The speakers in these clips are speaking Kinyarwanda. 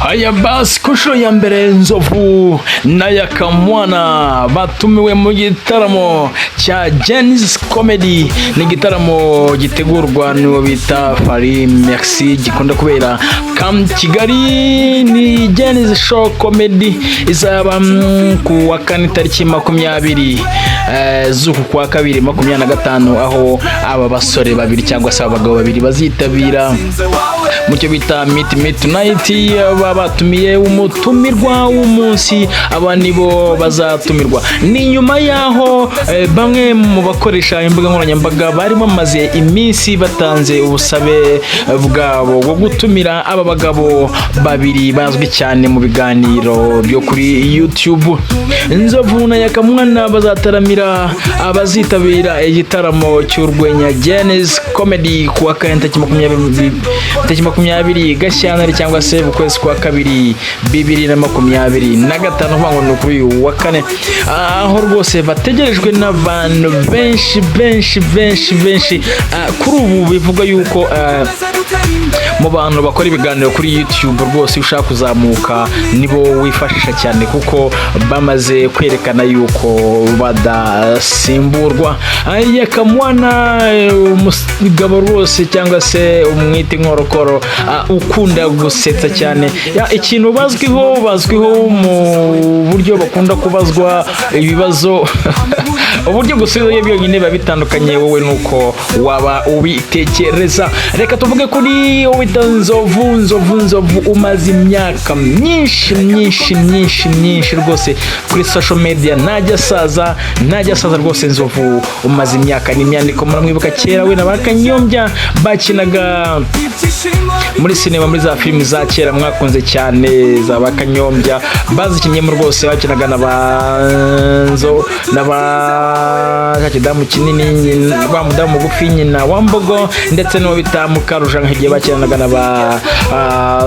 Aya basi, ku nshuro ya mbere Nzovu na Yakamwana batumiwe mu gitaramo cya Gen-Z Comedy. Ni igitaramo gitegurwa n'uwo bita Fally Merci, gikunda kubera Camp Kigali. Ni Gen-Z Show Comedy, izaba ku wa kane tariki 20 z'uku kwa kabiri 25, aho aba basore babiri cyangwa se abagabo babiri bazitabira mu cyo bita Meet Me Tonight. Baba batumiye umutumirwa w'umunsi, aba nibo bazatumirwa. Ni nyuma y'aho bamwe mu bakoresha imbuga nkoranyambaga bari bamaze iminsi batanze ubusabe bwabo bwo gutumira aba bagabo babiri bazwi cyane mu biganiro byo kuri YouTube. Nzovu na Yakamwana bazataramira abazitabira igitaramo cy'urwenya Gen-Z Comedy ku wa kane tariki 20 Gashyantare cyangwa se mu kwezi kwa kabiri 2025, uvuga ngo ni kuri uyu wa kane, aho rwose bategerejwe n'abantu benshi benshi benshi benshi. Kuri ubu bivuga yuko mu bantu bakora ibiganiro kuri YouTube rwose, iyo ushaka kuzamuka nibo wifashisha cyane, kuko bamaze kwerekana yuko badasimburwa. Yakamwana, umugabo rwose cyangwa se umwita inkorokoro, ukunda gusetsa cyane. Ikintu bazwiho mu buryo bakunda kubazwa ibibazo, uburyo gusubiza byonyine biba bitandukanye wowe nuko waba ubitekereza. Reka tuvuge kuri wita Nzovu. Nzovu, Nzovu umaze imyaka myinshi myinshi myinshi myinshi rwose kuri social media, ntajya asaza, ntajya asaza rwose. Nzovu umaze imyaka n'imyandiko, muramwibuka kera we na ba Kanyombya bakinaga muri sinema, muri za filimi za kera mwakunze cyane za ba Kanyombya bazikinnyemo rwose, bakinaga na ba Nzo na ba cya kidamu kinini, wa mudamu mugufi, nyina wa Mbogo, ndetse n'uwo bita Mukarujanga, igihe bakinanaga na ba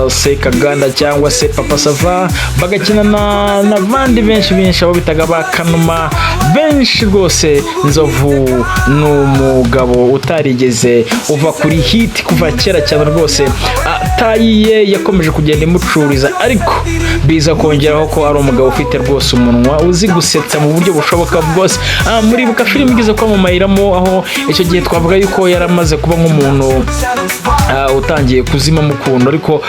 Sekaganda cyangwa se Papa Sava, bagakina n'abandi benshi benshi, abo bitaga ba Kanuma benshi rwose. Nzovu ni umugabo utarigeze uva kuri hit kuva kera cyane rwose. Taille ye yakomeje kugenda imucuriza, ariko biza kongeraho ko ari umugabo ufite rwose umunwa uzi gusetsa mu buryo bushoboka bwose. Muribuka filime igeze kwamamayiramo, aho icyo gihe twavuga yuko yari amaze kuba nk'umuntu utangiye kuzima mukundo, ariko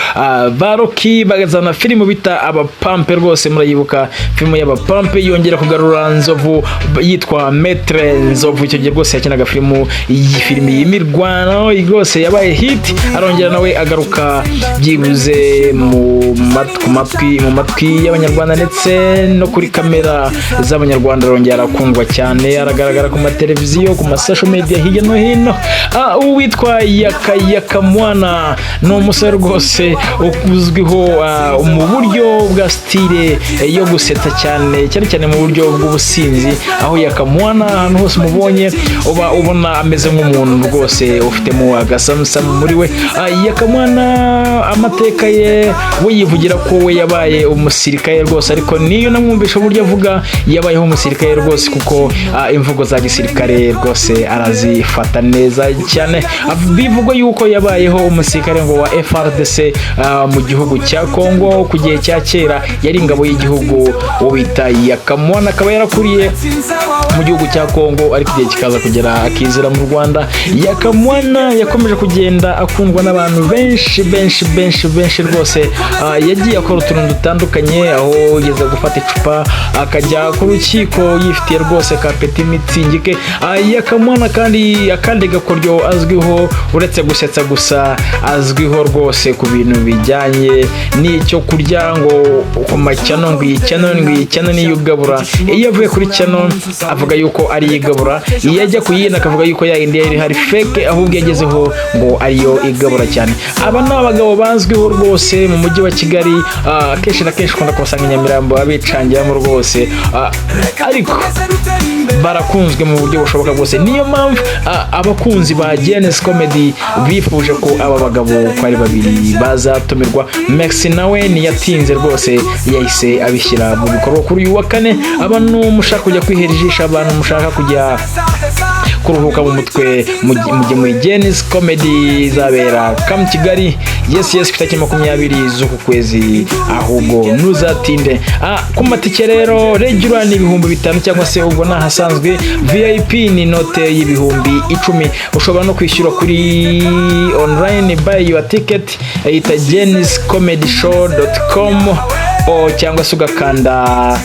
ba Rocky bagazana filime bita Abapampe. Rwose murayibuka filime y'Abapampe, yongera kugarura Nzovu yitwa Maître Nzovu. Icyo gihe rwose yakinaga filime, iyi filime y'imirwano rwose yabaye hit, arongera nawe agaruka byibuze mu matwi y'Abanyarwanda ndetse no kuri kamera z'Abanyarwanda, arongera arakundwa cyane, aragaragara ku mateleviziyo, ku ma social media hirya no hino. Uwitwa Yaka Yakamwana ni umusore rwose uzwiho mu buryo bwa style yo gusetsa cyane cyane cyane mu buryo bw'ubusinzi, aho Yakamwana ahantu hose umubonye uba ubona ameze nk'umuntu rwose ufitemo agasamusamu muri we. Yakamwana amateka ye, we yivugira ko we yabaye umusirikare rwose, ariko niyo namwumvisha uburyo avuga yabayeho umusirikare rwose, kuko imvugo za gisirikare rwose arazifata neza cyane. Bivugwa yuko yabayeho umusirikare ngo wa FARDC mu gihugu cya Congo ku gihe cya kera, yari ingabo y'igihugu. Uwo bita Yakamwana akaba yarakuriye mu gihugu cya Congo, ariko igihe kikaza kugera akizira mu Rwanda. Yakamwana yakomeje kugenda akundwa n'abantu benshi benshi benshi benshi rwose. Yagiye akora utuntu dutandukanye, aho yigeze gufata icupa akajya ku rukiko yifitiye rwose ka petit Mützig ke. Yakamwana kandi akandi gakoryo azwiho, uretse gusetsa gusa, azwiho rwose ku bintu bijyanye n'icyo kurya, ngo ku macano, ngo iyi channel, ngo iyi channel niyo igabura. Iyo avuye kuri channel avuga yuko ari igabura, iyo ajya ku yindi akavuga yuko ya yindi yari hari fake, ahubwo yagezeho ngo ariyo igabura cyane. Aba ni abagabo bazwiho rwose mu mujyi wa Kigali. Kenshi na kenshi ukunda kubasanga i Nyamirambo abicangiramo rwose, ariko barakunzwe mu buryo bushoboka bwose. Niyo mpamvu abakunzi ba Gen-Z Comedy bifuje ko aba bagabo uko ari babiri bazatumirwa. Merci nawe ntiyatinze rwose, yahise abishyira mu bikorwa kuri uyu wa kane. Abantu mushaka kujya kwihera ijisho, abantu mushaka kujya Kuruhuka mu mutwe, mujye muri Gen-Z Comedy izabera Camp Kigali. Yes, ku itariki 20 z'uku kwezi, ahubwo ntuzatinde. Ku matike rero, regular ni 5000, cyangwa se ubwo ni ahasanzwe. VIP ni inote y'10,000. Ushobora no kwishyura kuri online, buy your ticket yita genzcomedyshow.com o, cyangwa se ugakanda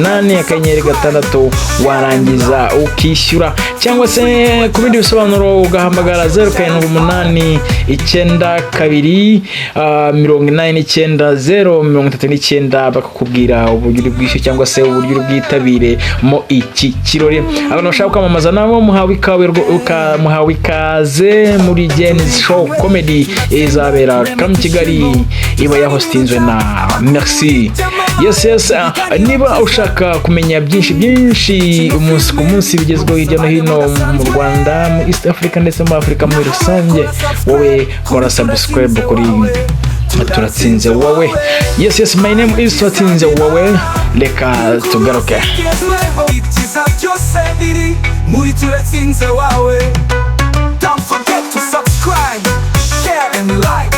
*797*1*8*6, warangiza ukishyura. Cyangwa se ku bindi bisobanuro ugahamagara 078 92 89 039, bakakubwira uburyo uri bwishyure cyangwa se uburyo uri bwitabire mo iki kirori. Abantu bashaka kwamamaza nabo muhawe ikaze muri Gen-Z Show Comedy izabera Camp Kigali, iba yahostinzwe na Merci. Yes, niba ushaka kumenya byinshi byinshi umunsi ku munsi bigezweho hirya no hino mu Rwanda, mu East Africa ndetse muri Afurika muri rusange, wowe kora subscribe kuri Turatsinze Wowe. Yes, my name is Turatsinze Wowe. Reka tugaruke. Ibyiza byose biri muri Turatsinze Wawe. Don't forget to subscribe, share and like.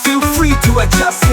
Feel free to adjust.